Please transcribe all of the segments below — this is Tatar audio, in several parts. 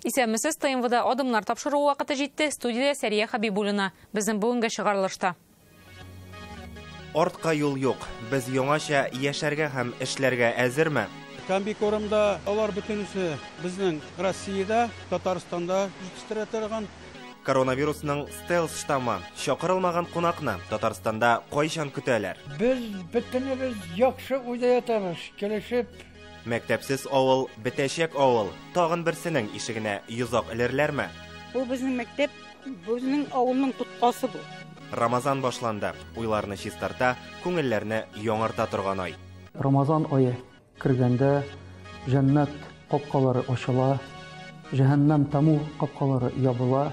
Исәнмесез, ТНВда Адымнар тапшыруы вакыты җитте. Студиядә Сәрия Хәбибуллина. Безнең бүгенге чыгарылышта. Артка юл юк. Без яңача яшәргә һәм эшләргә әзерме? Комбикормда алар бөтенесе безнең Россиядә, Татарстанда җитештерә торган. Коронавирусның стелс штаммы чакырылмаган кунакны Татарстанда кайчан көтәләр? Без бөтенебез яхшы уйда ятабыз, килешеп. Мәктәпсез авыл, бетәчәк авыл. Тагын берсенең ишегенә йозак элерләрме? Бу безнең мәктәп, безнең авылның тоткасы бу. Рамазан башланды. Уйларны чистарта, күңелләрне яңарта торган ай. Рамазан ае кергәндә җәннәт капкалары ачыла, җәһәннәм таму капкалары ябыла.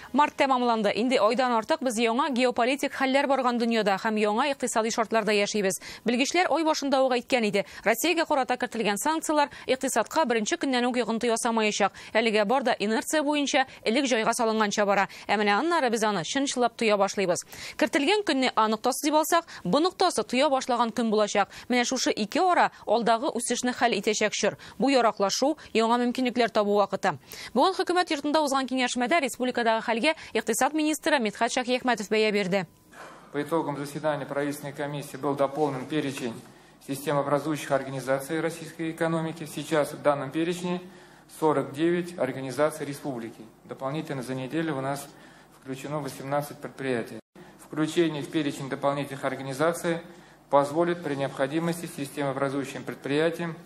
Март тәмамланды. Инде айдан артык без яңа геополитик хәлләр барган дөньяда һәм яңа икътисади шартларда яшибез. Белгечләр ай башында ук әйткән иде. Россиягә карата кертелгән санкцияләр икътисадка беренче көннән үк йогынты ясамаячак. Әлегә бар да инерция буенча элек җайга салынганча бара. Ә менә аннары без аны чын-чынлап тоя башлыйбыз. Кертелгән көнне А ноктасы дип алсак, Б ноктасы тоя башлаган көн булачак. Менә шушы ике ара алдагы үсешне хәл итәчәк чор. Бу яраклашу, яңа мөмкинлекләр табу вакыты. Бүген хөкүмәт йортында узган киңәшмәдә республикадагы хәлгә икътисад министры Мидхәт Шаһиәхмәтов бәя бирде. По итогам заседания правительственной комиссии был дополнен перечень системообразующих организаций российской экономики. Сейчас в данном перечне 49 организаций республики. Дополнительно за неделю у нас включено 18 предприятий. Включение в перечень дополнительных организаций позволит при необходимости системообразующим предприятиям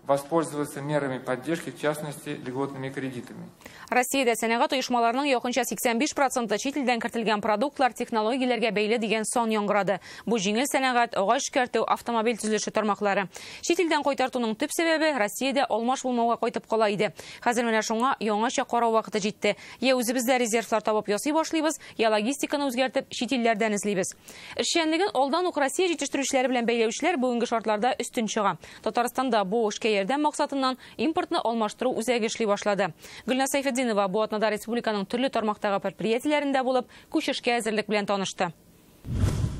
воспользоваться мерами поддержки, в частности, льготными кредитами. Россиядә сәнәгать оешмаларының якынча 85% чит илдән кертелгән продуктлар, технологияләргә бәйле дигән сан яңгырады. Бу җиңел сәнәгать, агач эшкәртү, автомобиль төзелеше тармаклары. Чит илдән кайтартуның төп сәбәбе Россиядә алмаш булмауга кайтып кала иде. Хәзер менә шуңа яңача карау вакыты җитте. Я үзебездә резервлар табып ясый башлыйбыз, я логистиканы үзгәртеп чит илләрдән эзлибез. Эшчәнлеген алдан ук Россия җитештерүчеләре белән бәйләүчеләр бүгенге шартларда өстен чыга. Татарстанда бу эшкә ярдәм максатыннан импортны алмаштыру үзәге эшли башлады. Гөлназ Сәйфетдинова бу атнада республиканың төрле тармактагы предприятиеләрендә булып, күчешкә әзерлек белән танышты.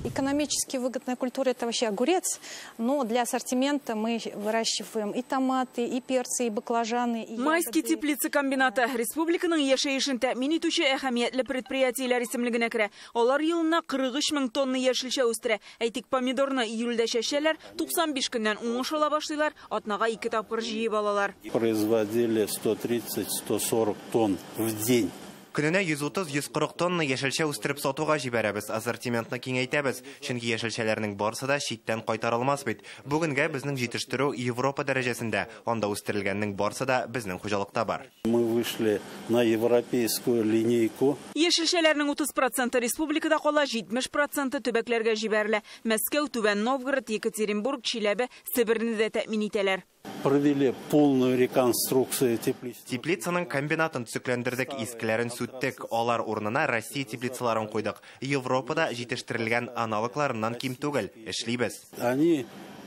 Экономически выгодная культура – это вообще огурец, но для ассортимента мы выращиваем и томаты, и перцы, и баклажаны. И Майский ягоды. Теплица комбинаты республиканың яшәешен тәэмин итүче әһәмиятле предприятиеләр исемлегенә керә. Алар елына 43 мең тонна яшелчә үстерә. Әйтик, помидорны июльдә чәчәләр, 95 көннән уңыш ала башлыйлар, атнага ике тапкыр җыеп алалар. Производили 130-140 тонн в день. Көненә 130-140 тонна яшелчә үстереп сатуга җибәрәбез, ассортиментны киңәйтәбез. Чөнки яшелчәләрнең барысы да читтән кайтарылмас бит. Бүгенгә безнең җитештерү Европа дәрәҗәсендә. Анда үстерелгәннең барысы да безнең хуҗалыкта бар. Мы вышли на европейскую линейку. Яшелчәләрнең 30 проценты республикада кала, 70 проценты төбәкләргә җибәрелә. Мәскәү, Түбән Новгород, Екатеринбург, Чиләбе, Себерне дә тәэмин итәләр. Провели полную реконструкцию теплиц. Теплицаның комбинатын төзекләндердек, искеләрен сүттек. Алар урынына Россия теплицаларын куйдык. Европада җитештерелгән аналогларыннан ким түгел. Эшлибез. Они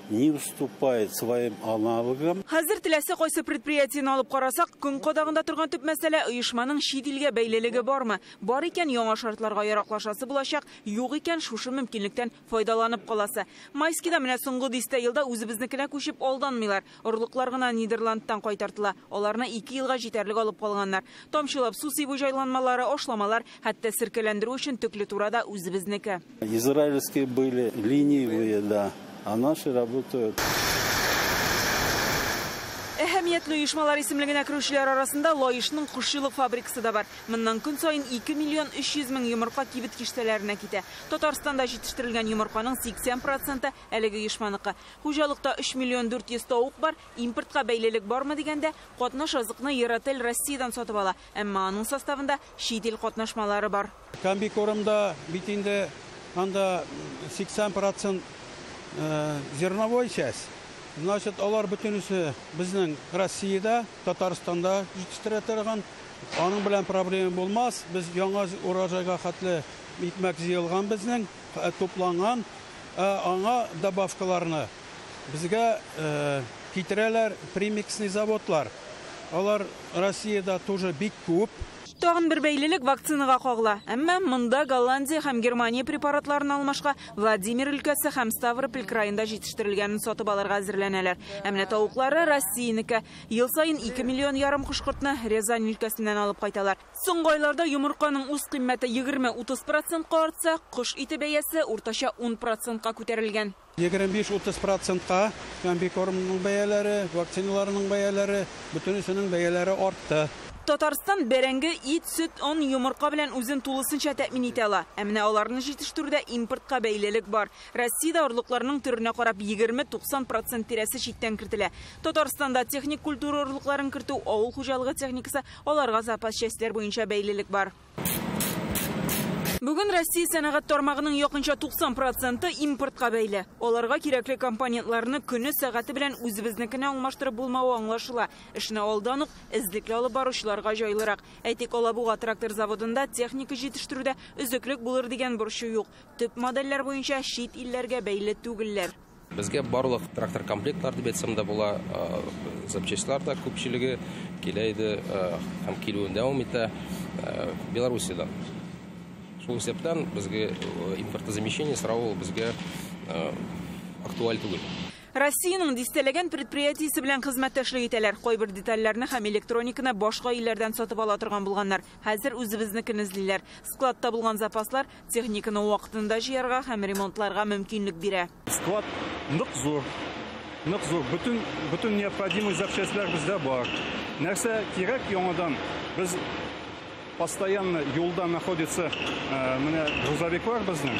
не уступают своим аналогам. Хәзер теләсә кайсы предприятиене алып карасак, көн кадагында торган төп мәсьәлә оешманың чит илгә бәйлелеге бармы? Бар икән, яңа шартларга яраклашасы булачак, юк икән, шушы мөмкинлектән файдаланып каласы. Майскийда менә соңгы дистә елда үзебезнекенә күчеп алданмыйлар. Орлыклар гына Нидерландтан кайтартыла. Аларны 2 елга җитәрлек алып калганнар. Тамчылап су сибү җайланмалары, ашламалар, хәтта серкәләндерү өчен төкле тура да үзебезнеке. Израильские были ленивые, да. А наши работают. Әһәмиятле оешмалар исемлегенә керүчеләр арасында Лаешның кошчылык фабрикасы да бар. Моннан көн саен 2 миллион 300 мең йомырка кибет киштәләренә китә. Татарстанда җитештерелгән йомырканың 80 проценты әлеге оешманыкы. Хуҗалыкта 3 миллион 400 тавык бар. Импортка бәйлелек бармы дигәндә, катнаш азыкны Еротель Россиядән сатып ала. Әмма аның составында чит ил катнашмалары бар. Комбикормда бит инде анда 80 процент зерновой часть. Значит, алар бөтенесе безнең Россиядә, Татарстанда җитештерә торган. Аның белән проблема булмас. Без яңа урожайга хәтле икмәк җыелган безнең, тупланган. Аңа добавкаларны безгә китерәләр премиксный заводлар. Алар Россиядә тоже бик күп. Тагын бер бәйлелек вакцинага кагыла. Әмма монда Голландия һәм Германия препаратларын алмашка Владимир өлкәсе һәм Ставрополь краенда җитештерелгәнен сатып алырга әзерләнәләр. Ә менә тавыклары Россиянеке. Ел саен 2,5 миллион кош-кортны Рязань өлкәсеннән алып кайталар. Соңгы айларда йомырканың үз кыйммәте 20-30%-ка артса, кош ите бәясе уртача 10%-ка күтәрелгән. 25-30%-ка комбикормның бәяләре, вакциналарның бәяләре, бөтенесенең бәяләре артты. Татарстан бәрәңге, ит, сөт, он, йомырка белән үзен тулысынча тәэмин итә ала. Ә менә аларны җитештерүдә импортка бәйлелек бар. Россиядә орлыкларның төренә карап 20-90% тирәсе читтән кертелә. Татарстанда техник культура орлыкларын кертү, авыл хуҗалыгы техникасы, аларга запас частьләр буенча бәйлелек бар. Бүген Россия сәнәгать тармагының якынча 90% импортка бәйле. Аларга кирәкле компонентларны көне сәгате белән үзебезнекенә алмаштырып булмавы аңлашыла. Эшне алдан ук эзлекле алып баручыларга җайлырак. Әйтик, Алабуга трактор заводында техника җитештерүдә өзеклек булыр дигән борчу юк. Төп модельләр буенча чит илләргә бәйле түгелләр. Безгә барлык трактор комплектлар дип әйтсәм дә була, запчастьлар да күпчелеге килә иде һәм килүен дәвам итә Белоруссиядән. Шул исәптән безгә импортозамещение сорау безгә актуаль түгел. Россиянең дистәләгән предприятиесе белән хезмәттәшлек итәләр. Кайбер детальләрне һәм электрониканы башка илләрдән сатып ала торган булганнар. Хәзер үзебезнекен эзлиләр. Складта булган запаслар техниканы вакытында җыярга һәм ремонтларга мөмкинлек бирә. Склад нык зур. Нык зур. Бөтен необходимый запчастьлар бездә бар. Нәрсә кирәк яңадан без постоянно юлда находится менә грузовиклар безнең,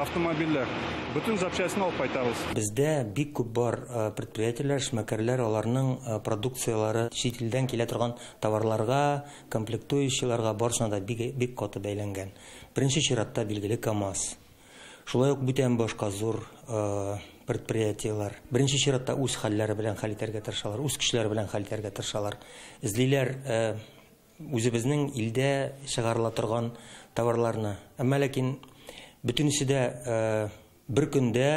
автомобильләр. Бөтен запчастьны алып кайтабыз. Бездә бик күп бар предприятиеләр, эшмәкәрләр, аларның продукцияләре чит илдән килә торган товарларга, комплектующийларга барысына да бик каты бәйләнгән. Беренче чиратта билгеле КАМАЗ. Шулай ук бүтән башка зур предприятиеләр. Беренче чиратта үз хәлләре белән хәл итәргә тырышалар, үз көчләре белән хәл итәргә тырышалар. Эзлиләр үзебезнең илдә чыгарыла торган товарларны. Әмма ләкин бөтенесе дә бер көндә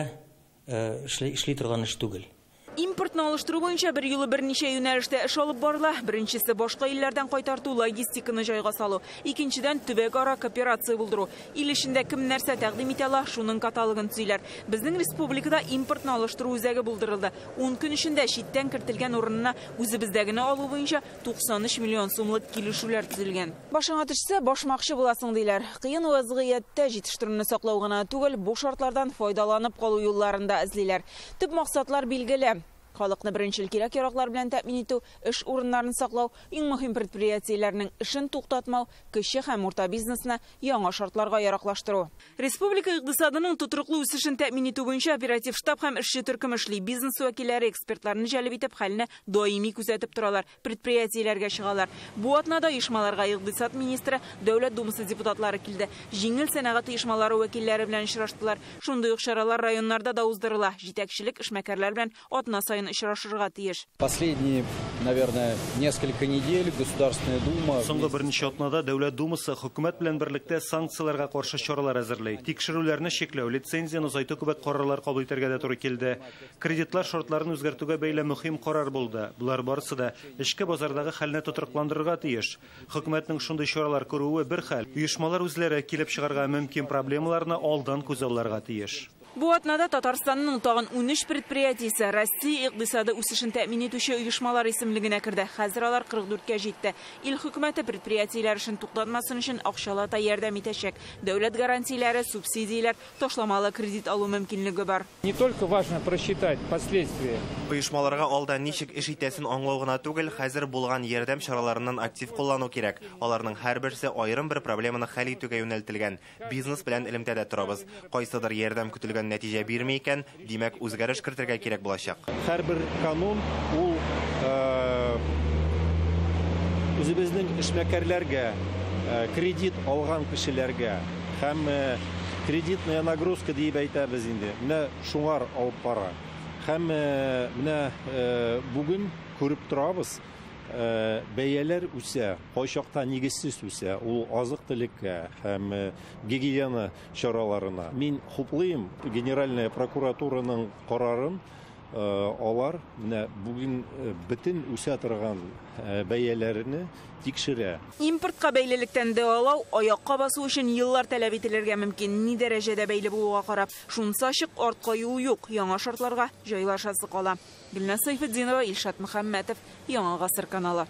эшли торган эш түгел. Импортны алыштыру буенча бер юлы берничә юнәлештә эш алып барыла. Беренчесе башка илләрдән кайтарту, логистиканы җайга салу. Икенчедән төбәкара кооперация булдыру. Ил эчендә кем нәрсә тәкъдим итә ала, шуның каталогын төзиләр. Безнең республикада импортны алыштыру үзәге булдырылды. 10 көн эчендә читтән кертелгән урынына үзебездәгене алу буенча 93 миллион сумлык килешүләр төзелгән. Башыңа төшсә, башмакчы буласың диләр. Кыен вазгыятьтә җитештерүне саклау гына түгел, бу шартлардан файдаланып калу юлларын да эзлиләр. Төп максатлар билгеле. Халыкны беренчел кирәк яраклар белән тәэмин итү, эш урыннарын саклау, иң мөһим предприятиеләрнең эшен туктатмау, кече һәм урта бизнесны яңа шартларга яраклаштыру. Республика икътисадының тотрыклы үсешен тәэмин итү буенча оператив штаб һәм эшче төркем эшли. Бизнес вәкилләре экспертларны җәлеп итеп, хәлне даими күзәтеп торалар, предприятиеләргә чыгалар. Бу атнада оешмаларга икътисад министры, Дәүләт Думасы депутатлары килде. Җиңел сәнәгать оешмалары вәкилләре белән очраштылар. Шундый ук чаралар районнарда да уздырыла. Җитәкчелек эшмәкәрләр белән атна саен очрашырга тиеш. Последние, наверное, несколько недель Государственная Дума... Соңгы берничә атнада Дәүләт Думасы хөкүмәт белән берлектә санкцияләргә каршы чаралар әзерли. Тикшерүләрне чикләү, лицензияне озайту кебек карарлар кабул итәргә дә туры килде. Кредитлар шартларын үзгәртүгә бәйле мөһим карар булды. Булар барысы да эчке базардагы хәлне тотрыкландырырга тиеш. Хөкүмәтнең шундый чаралар күрүе бер хәл. Оешмалар үзләре килеп чыгарга мөмкин проблемаларны алдан күзалларга тиеш. Бу атнада Татарстанның тагын 13 предприятиесе Россия икътисады үсешен тәэмин итүче оешмалар исемлегенә керде. Хәзер алар 44-кә җитте. Ил хөкүмәте предприятиеләр эшен туктатмасын өчен акчалата ярдәм итәчәк. Дәүләт гарантияләре, субсидияләр, ташламалы кредит алу мөмкинлеге бар. Не только важно просчитать последствия. Оешмаларга алдан ничек эш итәсен аңлау гына түгел, хәзер булган ярдәм чараларыннан актив куллану кирәк. Аларның һәрберсе аерым бер проблеманы хәл итүгә юнәлтелгән. Бизнес белән элемтәдә торабыз. Кайсыдыр ярдәм көтелгән нәтиҗә бирми икән, димәк, үзгәреш кертергә кирәк булачак. Һәрбер канун ул үзебезнең эшмәкәрләргә, кредит алган кешеләргә һәм кредитная нагрузка дип әйтәбез инде. Менә шуңар алып бара. Һәм менә бүген күреп торабыз, бәяләр үсә, кайчакта нигезсез үсә, ул азык-төлеккә һәм гигиена чараларына. Мин хуплыйм Генеральная прокуратураның карарын, Алар менә бүген бөтен үсә торган бәяләрне тикшерә. Импортка бәйлелектән дәвалау аякка басу өчен еллар таләп ителергә мөмкин. Ни дәрәҗәдә бәйле булуга карап. Шунысы ачык, артка юл юк. Яңа шартларга җайлашасы кала. Гөлназ Сайфетдинова, Илшат Мөхәммәтов, Яңа Гасыр каналы.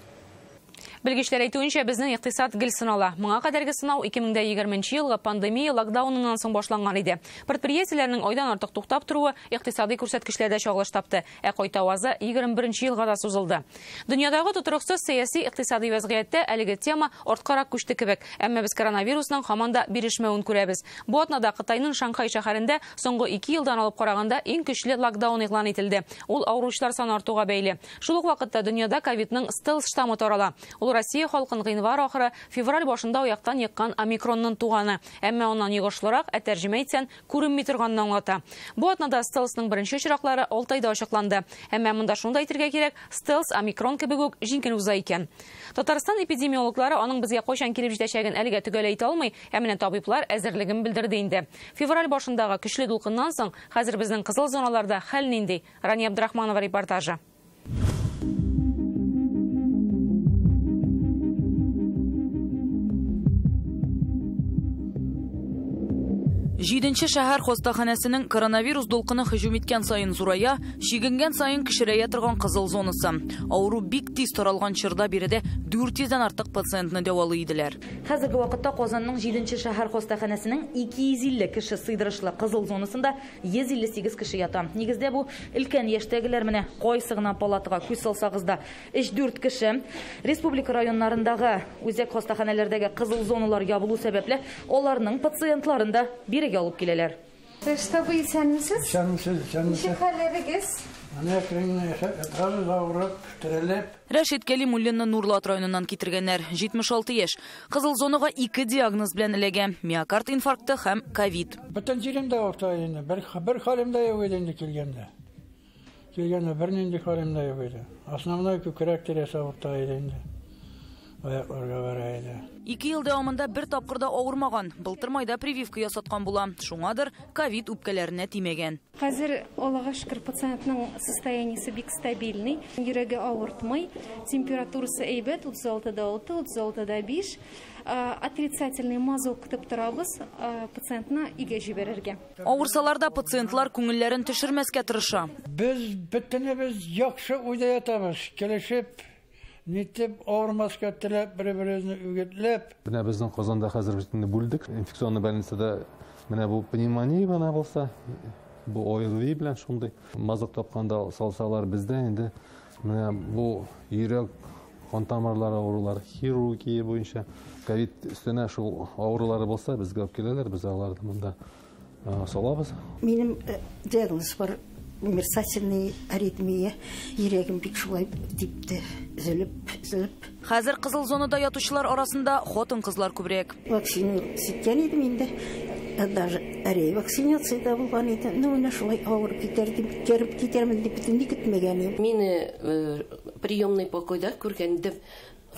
Белгечләр әйтүенчә, безнең икътисад гел сынала. Моңа кадәрге сынау 2020 елгы пандемия локдауныннан соң башланган иде. Предприятиеләрнең айдан артык туктап торуы икътисади күрсәткечләрдә чагылыш тапты, ә кайтавазы 21 елга да сузылды. Дөньядагы тотрыксыз сәяси икътисади вәзгыятьтә әлеге тема арткарак күчте кебек. Әмма без коронавирусның һаман да бирешмәвен күрәбез. Бу атнада Кытайның Шанхай шәһәрендә соңгы 2 елдан алып караганда иң көчле локдаун игълан ителде. Ул авыручылар саны артуга бәйле. Шул ук вакытта дөньяда ковидның стелс штаммы тарала. Ул Россия халкын гыйнвар ахыры, февраль башында аяктан еккан омикронның туганы. Әмма аннан йогышлырак, ә тәрҗемә итсән, күренми торганын аңлата. Бу атнада стелсның беренче очраклары Алтайда ачыкланды. Әмма монда шуны да әйтергә кирәк, стелс омикрон кебек үк җиңел уза икән. Татарстан эпидемиологлары аның безгә кайчан килеп җитәчәген әлегә төгәл әйтә алмый, ә менә табиблар әзерлеген белдерде инде. Февраль башындагы көчле дулкыннан соң хәзер безнең кызыл зоналарда хәл нинди? Рания Абдрахманова репортажы. Җиденче шәһәр хастаханәсенең коронавирус дулкыны һөҗүм иткән саен зурая, чигенгән саен кечерәя торган кызыл зонасы. Авыру бик тиз таралган чорда биредә 400дән артык пациентны дәвалый иделәр. Хәзерге вакытта Казанның 7нче шәһәр хастаханәсенең 250 кеше сыйдырышлы кызыл зонасында 158 кеше ята. Нигездә бу өлкән яшьтәгеләр, менә кайсы гына палатага күз салсагыз да 3-4 кеше. Республика районнарындагы үзәк хастаханәләрдәге кызыл зоналар ябылу сәбәпле, аларның пациентларын да бирегә алып киләләр. Что исәнмесез? Исәнмесез, исәнмесез. Ничек хәлләрегез? Менә әкрен ятабыз, авырып, терелеп. Рәшит Кәлимуллинны Нурлат районыннан китергәннәр. 76 яшь. Кызыл зонага 2 диагноз белән эләгә: миокард инфаркты һәм ковид. Бөтен җирем дә авырта инде. Бер хәлем дә юк иде инде килгәндә. Килгәндә бернинди хәлем дә юк иде. Основной күкрәк тирәсе авырта иде инде. Аякларга бара иде. 2 ел дәвамында бер тапкыр да авырмаган. Былтыр майда прививка ясаткан була. Шуңадыр ковид үпкәләренә тимәгән. Хәзер, Аллага шөкер, пациентның состояниесе бик стабильный. Йөрәге авыртмый, температурасы әйбәт, 36,6, 36,5. Отрицательный мазок көтеп торабыз, пациентны өйгә җибәрергә. Авырсалар да пациентлар күңелләрен төшермәскә тырыша. Без бөтенебез яхшы уйда ятабыз, килешеп, нитеп авырмаска теләп, бер-беребезне үгетләп. Менә безнең Казанда хәзер без инде бүлдек. Инфекционный больницада менә бу пневмония гына булса, бу ОРВИ белән шундый мазок тапканда салсалар, бездә инде менә бу йөрәк кан тамырлары авырулары, хирургия буенча ковид өстенә шул авырулары булса, безгә алып киләләр, без аларны монда салабыз. Минем диагноз бар. Мерцательный аритмия, йөрәгем бик шулай типте, өзелеп, өзелеп. Хәзер кызыл зонада ятучылар арасында хатын-кызлар күбрәк. Вакцина ситкән идем инде. Даже ревакцинация да булган иде. Ну, менә шулай авырып китәр дип, кереп китәрмен дип бөтенләй көтмәгән идем. Мине приемный покойда күргән идем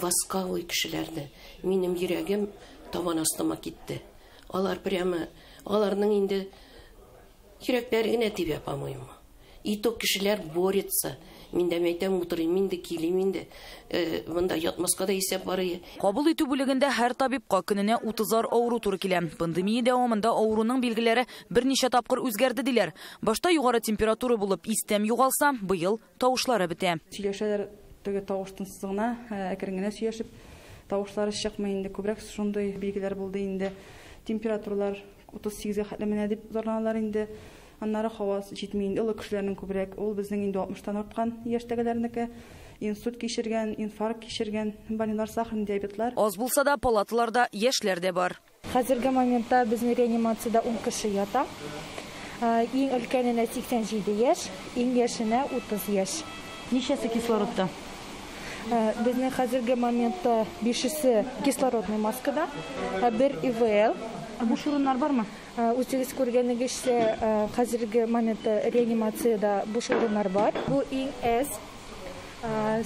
восковой кешеләрне. Минем йөрәгем табан астыма китте. Алар прямо, аларның инде йөрәкләре генә тибә, по-моему. И то кешеләр борется. Мин дә мәйтәм, утырыйм инде, килим инде. Монда ятмаска да исәп бар иде. Кабул итү бүлегендә һәр табибка көненә 30 авыру туры килә. Пандемия дәвамында авыруның билгеләре берничә тапкыр үзгәрде диләр. Башта югары температура булып, истәм югалса, быел тавышлары бетә. Сөйләшәләр теге тавыш тынсызлыгына, әкрен генә сөйләшеп, тавышлары чыкмый инде. Күбрәк шундый билгеләр булды инде. Температуралар 38-гә хәтле менә дип зарланалар инде. Аннары һава җитми инде, олы кешеләрнең күбрәк. Ул безнең инде 60-тан арткан яшьтәгеләрнеке, инсульт кичергән, инфаркт кичергән, больнилар, сахарный диабетлар. Аз булса да палаталарда яшьләр дә бар. Хәзерге моментта безнең реанимациядә 10 кеше ята. Иң өлкәненә 87 яшь, иң яшенә 30 яшь. Ничәсе кислородта? Безнең хәзерге моментта 5-се кислородный маскада, 1 ИВЛ. Буш урыннар бармы? Үзегез күргәнегезчә, хәзерге моментта реанимациядә буш урыннар бар. Бу иң әз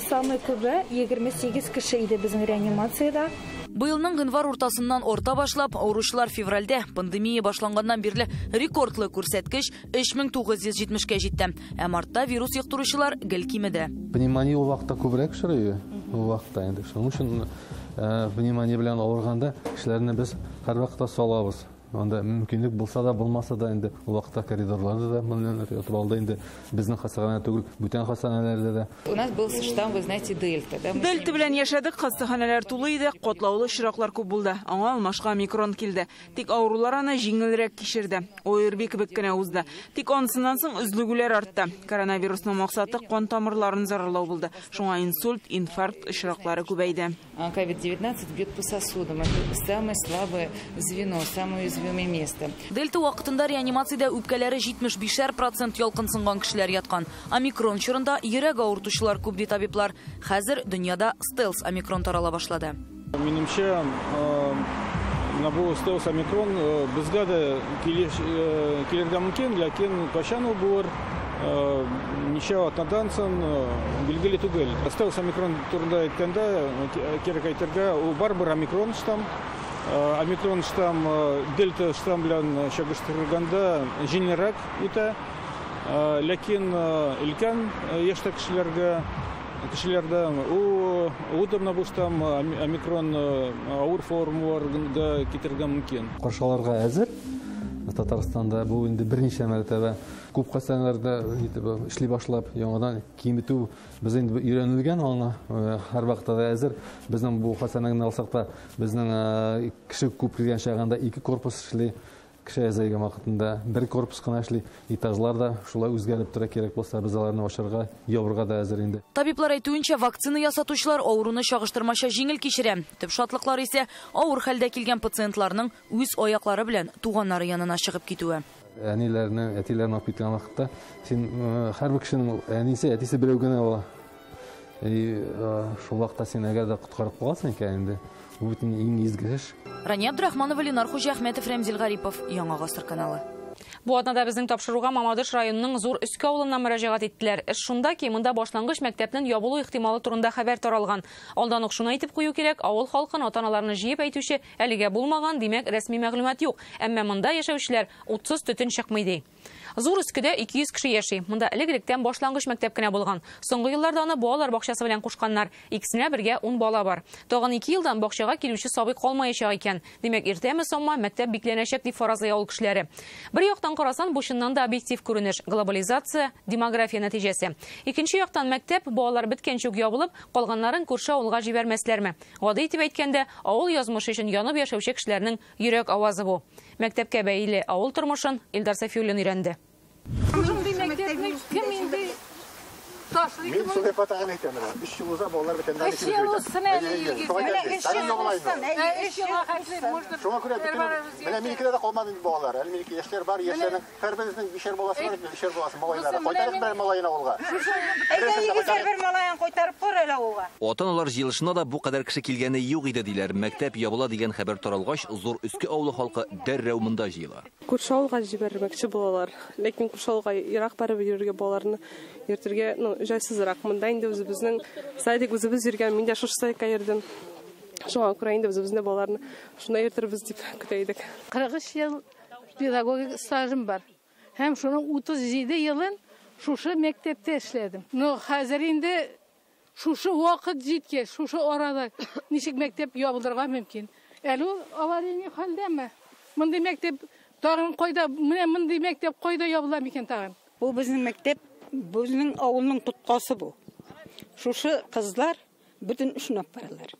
Самый күбе 28 кеше иде безнең реанимациядә. Быелның гыйнвар уртасыннан арта башлап, авыручылар февральдә пандемия башланганнан бирле рекордлы күрсәткеч 3970-кә җитте. Ә мартта вирус йоктыручылар гел кимеде. Пневмония ул вакытта күбрәк очрый, ул вакытта инде. Шуның өчен пневмония белән авырганда кешеләрне без һәрвакытта салабыз. Анда мөмкинлек булса да, булмаса да инде ул вакытта коридорларда да меңнәр ятып алды инде. Безнең хастаханә түгел, бүтән хастаханәләрдә дә. У нас был штамм, вы знаете, дельта, да? Дельта белән яшәдек, хастаханәләр тулы иде, катлаулы очраклар күп булды. Аңа алмашка омикрон килде. Тик авырулар аны җиңелрәк кичерде. ОРВИ кебек кенә узды. Тик анысыннан соң өзлегүләр артты. Коронавирусның максаты кан тамырларын зарарлау булды. Шуңа инсульт, инфаркт очраклары күбәйде. COVID-19 бьет по сосудам. Это самое слабое звено, самое уязвимое место. Дельта вакытында реанимациядә үпкәләре 75% ялкынсынган кешеләр яткан. Омикрон чорында йөрәк авыртучылар күп, ди табиблар. Хәзер дөньяда стелс омикрон тарала башлады. Минемчә, менә бу стелс омикрон безгә дә килергә мөмкин, ләкин кайчан ул булыр, ничә атнадан соң билгеле түгел. Стелс омикрон турында әйткәндә, кирәк әйтергә, ул барыбер омикрон штамм. Омикрон штамм дельта штамм белән чагыштырганда җиңелрәк үтә. Ләкин өлкән яшьтә кешеләрдә ул бу штамм омикрон авыр формаларга китерергә мөмкин. Каршы алырга әзер. Татарстанда бу инде берничә мәртәбә күп хастаханәләрдә эшли башлап, яңадан киметү без инде өйрәнелгән, аңа һәрвакытта да әзер. Безнең бу хастаханәне алсак та, безнең кеше күп килгән чагында ике корпус эшли, кеше әзәйгән вакытында бер корпус кына эшли, этажлар да шулай үзгәреп тора, кирәк булса без аларны ачарга, ябырга да әзер инде. Табиблар әйтүенчә, вакцина ясатучылар авыруны чагыштырмача җиңел кичерә. Төп шатлыклар исә авыр хәлдә килгән пациентларның үз аяклары белән туганнары янына чыгып китүе. Әниләрне, әтиләрне алып киткән вакытта син һәрбер кешенең әнисе, әтисе берәү генә була. Шул вакытта син әгәр дә коткарып каласың икән инде, бу бит иң изге эш. Рания Абдрахманова, Ленар Хуҗиәхмәтов, Рәмзил Гарипов, Яңа Гасыр каналы. Бу атнада безнең тапшыруга Мамадыш районының Зур Өске авылыннан мөрәҗәгать иттеләр. Эш шунда ки, монда башлангыч мәктәпнең ябылу ихтималы турында хәбәр таралган. Алдан ук шуны әйтеп кую кирәк, авыл халкын ата-аналарны җыеп әйтүче әлегә булмаган, димәк, рәсми мәгълүмат юк. Әмма монда яшәүчеләр утсыз төтен чыкмый ди. Зур Өскедә 200 кеше яши. Монда элек-электән башлангыч мәктәп кенә булган. Соңгы елларда аны балалар бакчасы белән кушканнар. Икесенә бергә 10 бала бар. Тагын 2 елдан бакчага килүче сабый калмаячак икән. Димәк, иртәме соңмы мәктәп бикләнәчәк дип фаразлый авыл кешеләре. Бер яктан карасан, бу чыннан да объектив күренеш, глобализация, демография нәтиҗәсе. Икенче яктан мәктәп балалар беткәнче үк ябылып, калганнарын күрше авылга җибәрмәсләрме? Гади итеп әйткәндә, авыл язмышы өчен янып яшәүче кешеләрнең йөрәк авазы бу. Мәктәпкә бәйле авыл тормышын Илдар Сафиуллин өйрәнде. Шундый мәктәпне кем инде ташлый? Мин шулай фатагын әйтәм менә. 3 ел уза балалар бөтенләй 3 ел узсын әле, Илгиз. Менә 3 ел узсын. Әй, 3 елга хәтле можно. Шуңа күрә бөтен менә минекедә дә калмады инде балалар. Әле минеке яшьләр бар, яшьләрнең һәрберсенең бишәр баласы бар, бишәр баласы малайлары. Кайтарып бер малаен авылга. Әйдә, Илгизләр бер малаен кайтарып кар әле авылга. Ата-аналар җыелышына да бу кадәр кеше килгәне юк иде диләр. Мәктәп ябыла дигән хәбәр таралгач, Зур Өске авылы халкы дәррәү монда җыела. Күрше авылга җибәрмәкче булалар. Ләкин күрше авылга ерак барып йөрергә балаларны йөртергә, ну, җайсызрак. Монда инде үзебезнең садик үзебез йөргән, мин дә шушы садикка йөрдем. Шуңа күрә инде үзебезнең балаларны шунда йөртербез дип көтә идек. 43 ел педагогик стажым бар. Һәм шуның 37 елын шушы мәктәптә эшләдем. Но хәзер инде шушы вакыт җиткәч, шушы арада ничек мәктәп ябылырга мөмкин? Әле ул аварийный хәлдәме? Мондый мәктәп тагын кайда, менә мондый мәктәп кайда ябыла микән тагын? Бу безнең мәктәп, безнең авылның тоткасы бу. Шушы кызлар бөтен эшен алып баралар.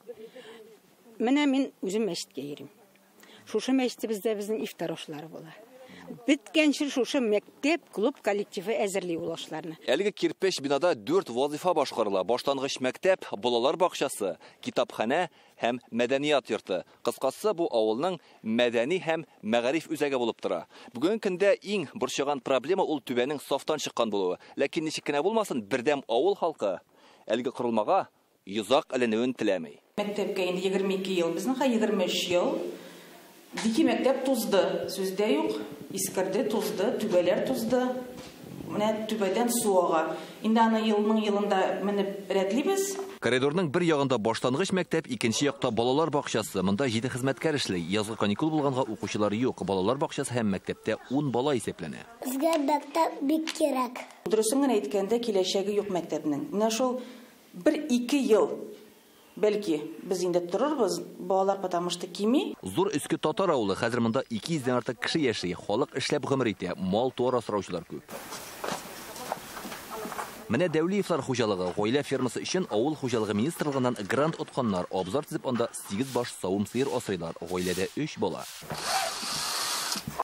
Менә мин үзем мәчеткә йөрим. Шушы мәчетебездә безнең ифтар ашлары була. Беткәнче шушы мәктәп клуб коллективы әзерли ул ашларны. Әлеге кирпеч бинада 4 вазифа башкарыла. Башлангыч мәктәп, балалар бакчасы, китапханә һәм мәдәният йорты. Кыскасы, бу авылның мәдәни һәм мәгариф үзәге булып тора. Бүгенге көндә иң борчыган проблема ул түбәнең сафтан чыккан булуы. Ләкин ничек кенә булмасын, бердәм авыл халкы әлеге корылмага йозак эленүен теләми. Мәктәпкә инде 22 ел, безнең хәзер 23 ел. Дики мәктәп тузды, сүздә юк, искерде, тузды, түбәләр тузды. Менә түбәдән су ага. Инде аны елның елында менеп рәтлибез. Коридорның бер ягында башлангыч мәктәп, икенче якта балалар бакчасы. Монда 7 хезмәткәр эшли. Язгы каникул булганга укучылар юк. Балалар бакчасы һәм мәктәптә 10 бала исәпләнә. Безгә мәктәп бик кирәк. Дөресен генә әйткәндә, киләчәге юк мәктәпнең. Менә шул 1-2 ел бәлки без инде торырбыз, балалар потому что кими. Зур Өске Татар авылы. Хәзер монда 200 дән артык кеше яши. Халык эшләп гомер итә, мал-туар асраучылар күп. Менә Дәүлиевлар хуҗалыгы гаилә фермасы өчен авыл хуҗалыгы министрлыгыннан грант отканнар. Абзар төзеп анда 8 баш савым сыер асрыйлар. Гаиләдә 3 бала.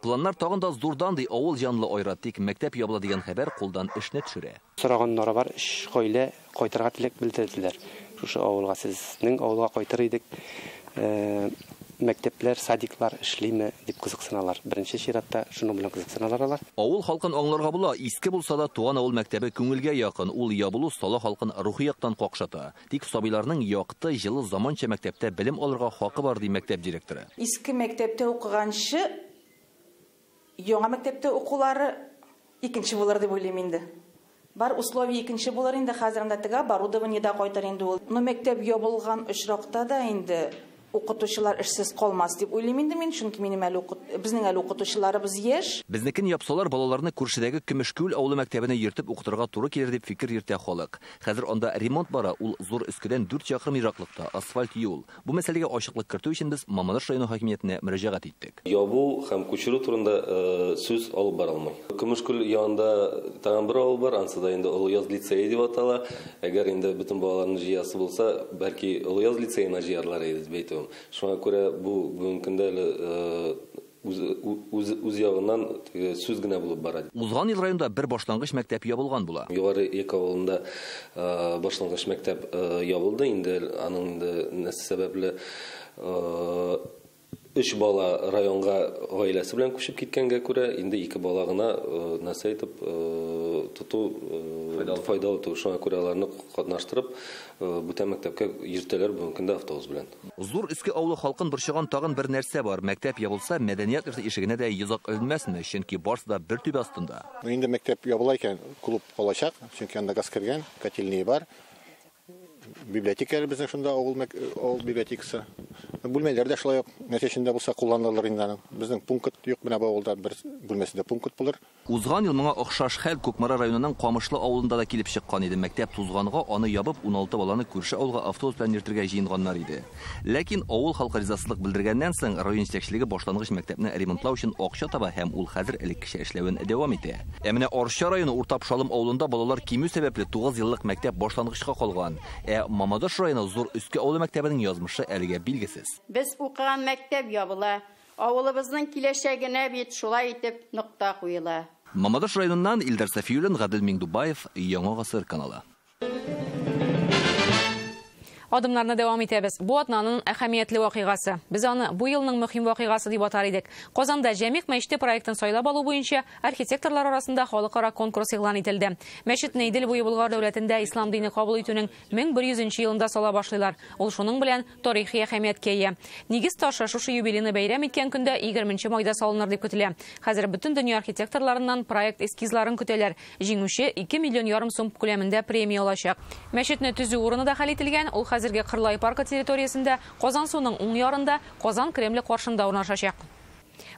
Планнар тагын да зурдан, ди авыл җанлы Айрат. Тик мәктәп ябыла дигән хәбәр кулдан эшне төшерә. Сораганнары бар, 3 гаилә кайтырга теләк белдерделәр. Шушы авылга, сезнең авылга кайтыр идек. Мәктәпләр, садиклар эшлиме дип кызыксыналар. Беренче чиратта шуның белән кызыксыналар алар. Авыл халкын аңларга була. Иске булса да туган авыл мәктәбе күңелгә якын. Ул ябылу сала халкын рухи яктан какшата. Тик сабыйларның якты, җылы заманча мәктәптә белем алырга хакы бар, ди мәктәп директоры. Иске мәктәптә укыганчы яңа мәктәптә укулары икенче булыр дип уйлыйм инде. Бар условия икенче булыр инде, хәзер анда теге оборудование да кайтыр инде ул. Но мәктәп ябылган очракта да инде укытучылар эшсез калмас дип уйлыйм инде мин, чөнки минем әле безнең әле укытучыларыбыз яшь. Безнекен япсалар, балаларны күршедәге Көмешкүл авылы мәктәбенә йөртеп укытырга туры килер дип фикер йөртә халык. Хәзер анда ремонт бара, ул Зур Өскедән 4 чакрым ераклыкта, асфальт юл. Бу мәсьәләгә ачыклык кертү өчен без Мамадыш районы хакимиятенә мөрәҗәгать иттек. Ябу һәм күчерү турында сүз алып барылмый. Көмешкүл янында тагын бер авыл бар, ансы да инде Олыяз лицее дип атала. Әгәр инде бөтен балаларны җыясы булса, бәлки Олыяз лицеена җыярлар иде дип әйтүем. Шуңа күрә бу бүгенге көндә әле үз ягыннан сүз генә булып бара. Узган ел районда бер башлангыч мәктәп ябылган була. Югары Ек авылында башлангыч мәктәп ябылды. Инде аның инде нәрсә сәбәпле 3 бала районга гаиләсе белән күчеп киткәнгә күрә, инде 2 бала гына нәрсә әйтеп тоту файдалы түгел. Шуңа күрә аларны катнаштырып бүтән мәктәпкә йөртәләр бүгенге көндә автобус белән. Зур Өске авылы халкын борчыган тагын бер нәрсә бар. Мәктәп ябылса, мәдәният йорты ишегенә дә йозак эленмәсме? Чөнки барсы да бер түбә астында. Инде мәктәп ябыла икән, клуб калачак, чөнки анда газ кергән, котельный бар. Библиотека безнең шунда авыл библиотекасы. Бүлмәләр дә шулай ук нәтиҗәсендә булса кулланылыр инде аның. Безнең пункт юк, менә бу авылда бер бүлмәсендә пункт булыр. Узган ел моңа охшаш хәл Кукмара районының Камышлы авылында да килеп чыккан иде. Мәктәп тузганга аны ябып 16 баланы күрше авылга автобус белән йөртергә җыенганнар иде. Ләкин авыл халкы ризасызлык белдергәннән соң район җитәкчелеге башлангыч мәктәпне ремонтлау өчен акча таба һәм ул хәзер элеккечә эшләвен дәвам итә. Ә менә Арча районы Урта Пшалым авылында балалар кимү сәбәпле 9 еллык мәктәп башлангычка калган. Ә Мамадыш районы Зур Өске авылы мәктәбенең язмышы әлегә билгесез. Без укыган мәктәп ябыла. Авылыбызның киләчәгенә бит шулай итеп нокта куела. Мамадыш районыннан Илдар Сафиуллин, Гадел Миңдубаев, Яңа Гасыр каналы. Адымнарны дәвам итәбез. Бу атнаның әһәмиятле вакыйгасы. Без аны бу елның мөһим вакыйгасы дип атар идек. Казанда Җәмигъ мәчете проектын сайлап алу буенча архитекторлар арасында халыкара конкурс игълан ителде. Мәчетне Идел буе Болгар дәүләтендә ислам дине кабул итүнең 1100 елында сала башлыйлар. Ул шуның белән тарихи әһәмияткә ия. Нигез ташы шушы юбилейны бәйрәм иткән көндә 20 майда салыныр дип көтелә. Хәзер бөтен дөнья архитекторларыннан проект эскизларын көтәләр. Җиңүче 2 миллион ярым сум күләмендә премия алачак. Мәчетне төзү урыны да хәл ителгән. Ул хәзерге Кырлай паркы территориясендә, Казан суының уң ярында, Казан Кремле каршында урнашачак.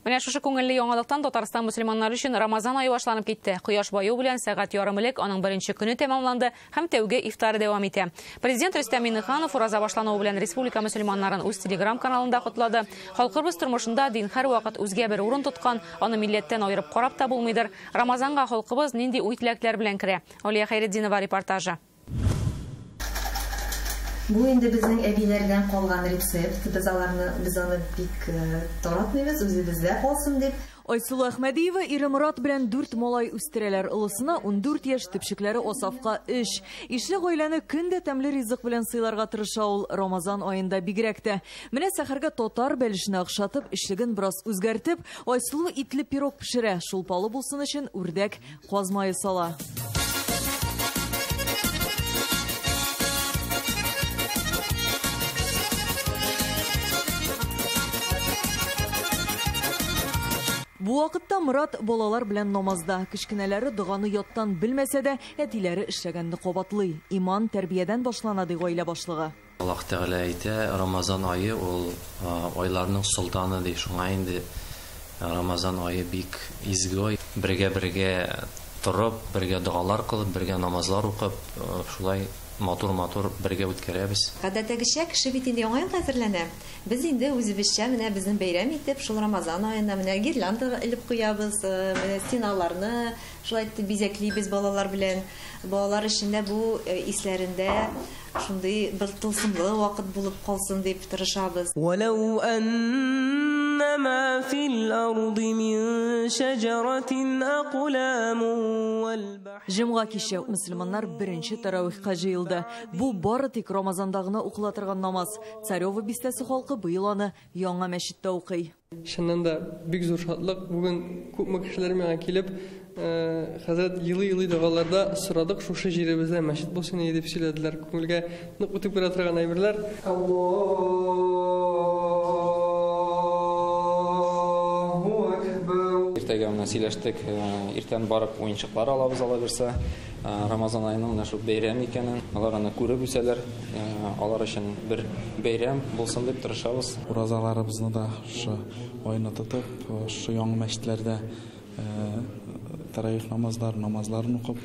Менә шушы күңелле яңалыктан Татарстан мөселманнары өчен Рамазан ае башланып китте. Кояш баю белән сәгать ярым элек аның беренче көне тәмамланды һәм тәүге ифтары дәвам итә. Президент Рөстәм Миңнеханов ураза башлануы белән республика мөселманнарын үз телеграм-каналында котлады. Халкыбыз тормышында дин һәрвакыт үзгә бер урын тоткан, аны милләттән аерып карап та булмыйдыр. Рамазанга халкыбыз нинди уй-теләкләр белән керә? Алия Хәйретдинова репортажы. Бу инде безнең әбиләрдән калган рецепт. Без аны бик таратмыйбыз, үзебездә калсын дип. Айсылу Әхмәдиева ире Мурат белән 4 малай үстерәләр. Олысына 14 яшь, төпчекләре Асафка 3. Ишле гаиләне көн дә тәмле ризык белән сыйларга тырыша ул, Рамазан аенда бигрәк тә. Менә сәхәргә татар бәлешенә охшатып, эчлеген бераз үзгәртеп, Айсылу итле пирог пешерә. Шулпалы булсын өчен үрдәк каз мае сала. Бу Бу вакытта Мурат балалар белән намазда. Кечкенәләре доганы яттан белмәсә дә, әтиләре эшләгәнне кабатлый. Иман тәрбиядән башлана, ди гаилә башлыгы. Аллаһ Тәгалә әйтә, Рамазан ае ул айларның солтаны ди. Шуңа инде Рамазан ае бик изге ай. Бергә-бергә торып, бергә догалар кылып, бергә намазлар укып, шулай матур-матур бергә үткәрәбез. Гадәттәгечә кеше бит инде яңа елга әзерләнә. Без инде үзебезчә менә безнең бәйрәм итеп, шул Рамазан аенда менә гирлянда элеп куябыз, менә стеналарны шулай итеп бизәклибез балалар белән. Балалар өчен дә бу исләрендә шундый бер тылсымлы вакыт булып калсын дип тырышабыз. Валау анна фил арди мин шәҗәрәтин акламун вал бахр. Җомга киче мөселманнар беренче таравихка җыелды. Бу бары тик Рамазанда гына укыла торган намаз. Царево бистәсе халкы быел аны яңа мәчеттә укый. Чыннан да бик зур шатлык. Бүген күпме кешеләр миңа килеп, хәзрәт елый-елый догаларда сорадык, шушы җиребездә мәчет булсын иде дип сөйләделәр. Күңелгә нык үтеп керә торган әйберләр. Аллаһу акбар. Иртәгә менә сөйләштек, иртән барып уенчыклар алабыз, ала бирсә, Рамазан аеның менә шул бәйрәм икәнен, алар аны күреп үсәләр, алар өчен бер бәйрәм булсын дип тырышабыз. Уразаларыбызны да шушы айны тотып, шушы яңа мәчетләрдә таравих намазларын укып.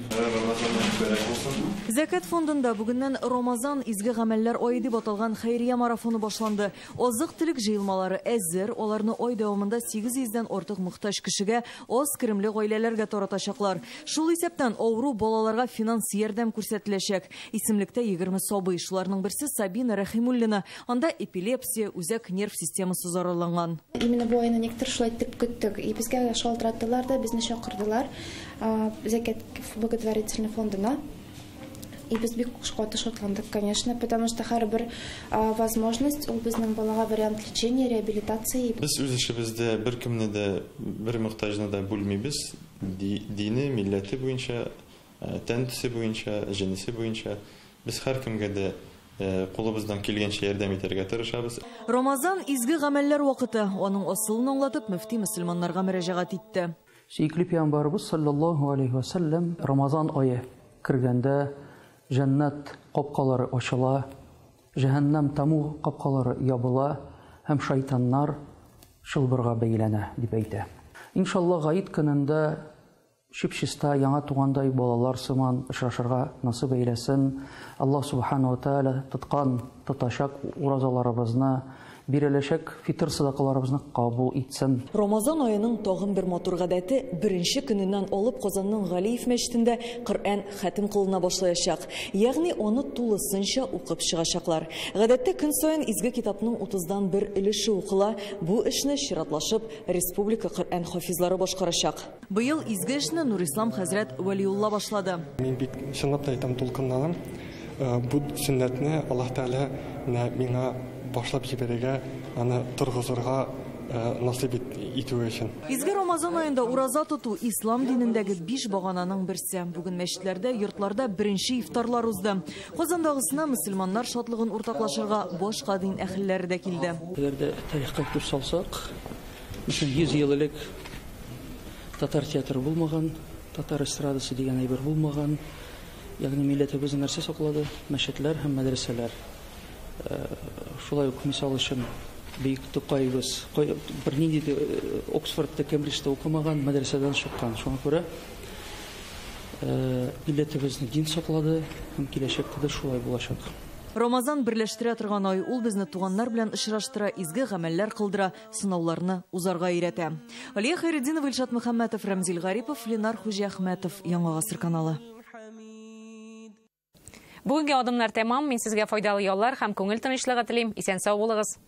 Зәкәт фондында бүгеннән Рамазан изге гамәлләр ае дип аталган хәйрия марафоны башланды. Азык-төлек җыелмалары әзер, аларны ай дәвамында 800дән артык мохтаҗ кешегә, аз керемле гаиләләргә таратачаклар. Шул исәптән авыру балаларга финанс ярдәм күрсәтеләчәк. Исемлектә 20 сабый, шуларның берсе Сабина Рәхимуллина. Анда эпилепсия, үзәк нерв системасы зарарланган. Именно бу айны никтер шулай итеп көттек. И безгә шалтыраттылар да, безне чакырдылар. Зәкәт благотворительный фондына. И без бик каты шатландык, конечно, потому что һәрбер возможность ул безнең балага вариант лечения, реабилитации. Без үз эшебездә бер кемне дә, бер мохтаҗны да бүлмибез. Дине, милләте буенча, тән төсе буенча, җенесе буенча без һәркемгә дә кулыбыздан килгәнчә ярдәм итәргә тырышабыз. Рамазан изге гамәлләр вакыты. Аның асылын аңлатып, мөфти мөселманнарга мөрәҗәгать итте. Сөекле пәйгамбәребез саллаллаһу алейхи ва саллям Рамазан ае кергәндә җәннәт капкалары ачыла, җәһәннәм таму капкалары ябыла һәм шайтаннар чылбырга бәйләнә дип әйтә. Иншалла гаит көнендә чип-чиста яңа тугандай балалар сыман очрашырга насыйп әйләсен. Аллаһ субханаһу ва тааля тоткан, тотачак уразаларыбызны, биреләчәк фитр садакаларыбызны кабул итсен. Рамазан аеның тагын бер матур гадәте беренче көненнән алып Казанның Галиев мәчетендә Коръән хәтем кылына башлаячак. Ягъни аны тулысынча укып чыгачаклар. Гадәттә көн саен изге китапның 30дан бер өлеше укыла. Бу эшне чиратлашып республика Коръән хафизлары башкарачак. Быел изге эшне Нурислам хәзрәт Вәлиулла башлады. Мин бик чынлап та әйтәм, дулкынланам. Бу сөннәтне Аллаһ Тәгалә миңа башлап җибәрергә, аны торгызырга насыйп итүе өчен. Изге Рамазан аенда ураза тоту ислам динендәге 5 багананың берсе. Бүген мәчетләрдә, йортларда беренче ифтарлар узды. Казандагысына мөселманнар шатлыгын уртаклашырга башка дин әһелләре дә килде. Әгәр дә тарихка күз салсак, 100 ел элек татар театры булмаган, татар эстрадасы дигән әйбер булмаган. Ягъни милләтебезне нәрсә саклады? Мәчетләр һәм мәдрәсәләр. Шулай ук мисал өчен бөек Тукаебыз бернинди дә Оксфордта, Кембриджда укымаган, мәдрәсәдән чыккан. Шуңа күрә милләтебезне дин саклады һәм киләчәктә дә шулай булачак. Рамазан берләштерә торган ай, ул безне туганнар белән очраштыра, изге гамәлләр кылдыра, сынауларны узарга өйрәтә. Алия Хайретдинова, Илшат Мөхәммәтов, Рәмзил Гарипов, Ленар Хуҗиәхмәтов, Яңа Гасыр каналы. Бүгенге адымнар тәмам. Мин сезгә файдалы яллар һәм күңел тынычлыгы телим. Исән сау булыгыз.